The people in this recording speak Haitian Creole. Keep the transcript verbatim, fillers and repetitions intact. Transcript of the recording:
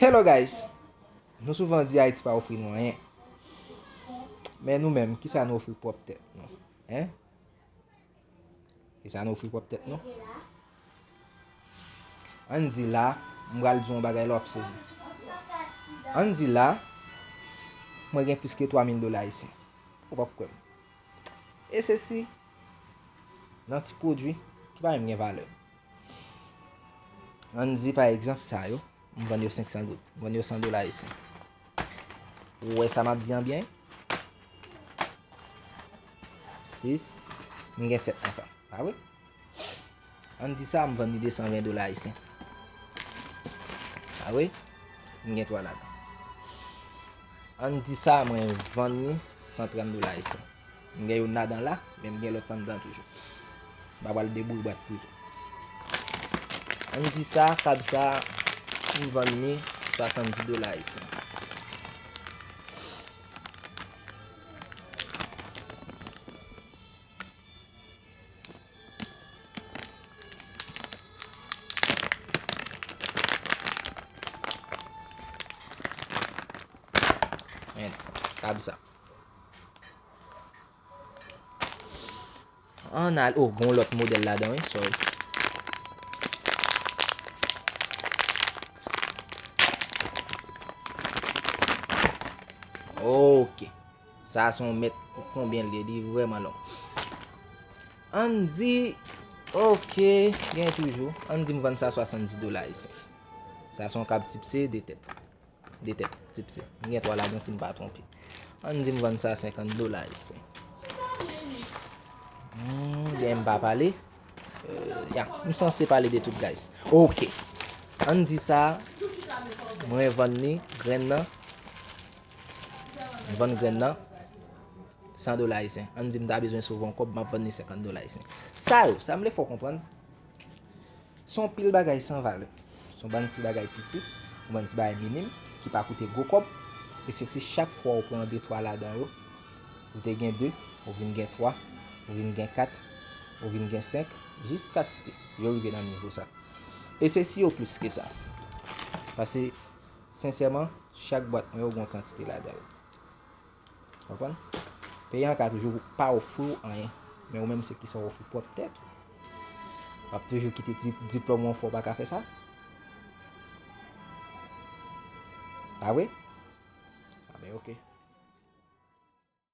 Hello guys! Nou souvan di Ayiti pa ofri nou anyen. Men nou menm, kisa nou ofri pwòp tèt nou? Hein? Kisa nou ofri pwòp tèt nou? Ann di la, m pral di yon bagay la w ap sezi. Ann di la, mwen gen plis ke twa mil dola ayisyen. Ou p ap kwè m. E sesi, nan ti pwodui ki pa menm gen valè. Ann di pa egzanp sa yo, m vann yo senk san goud, m vann yo san dola ayisyen. Ou wè sa m ap di an byen? Sis, m gen sèt nan sa, pa vre? Ann di sa, m vann li de san ven dola ayisyen. Pa vre? M gen twa ladan. Ann di sa, mwen vann li san trant dola ayisyen. M gen youn ladan la, men m gen lòt anndan toujou. M pa pral debouy bwat pito. Ann di sa, kab sa, m vann li swasanndis dola ayisyen. Men, kab sa. Ann al, oh, gen yon lòt modèl ladan, wi, sorry. Ok. Sa se yon mèt pou konbyen l ye, li vrèman long. Ann di, ok, gen toujou. Ann di m vann sa swasanndis dola ayisyen. Sa se yon kab tip C, de tèt. De tèt, tip C. M gen twa ladan si m pa twonpe. Ann di m vann sa senkant dola ayisyen. Hmm, byen m pa pale. Euh, ya, m sanse pale de tout, guys. Ok. Ann di sa, mwen vann li, grenn nan. M vann grenn nan san dola ayisyen. Ann di m ta bezwen sove yon kòb, m ap vann li senkant dola ayisyen. Sa yo, sa m vle fè w konprann, se yon pil bagay san valè. Se yon bann ti bagay piti, yon bann ti bagay minim, ki pa koute gwo kòb. E se si chak fwa ou pran de twa ladan yo, ou te gen de, ou vin gen twa, ou vin gen kat, ou vin gen senk, jiskaske yo rive nan nivo sa. E se si yo plis ke sa. Paske, sensèman, chak bwat mwen yo gen yon kantite ladan yo. Konprann? Peyi an ka toujou pa ofri w anyen, men ou menm se kisa w ofri pwòp tèt ou. W ap toujou kite di-, diplòm ou fè w pa ka fè sa? Pa vre? A ben, ok.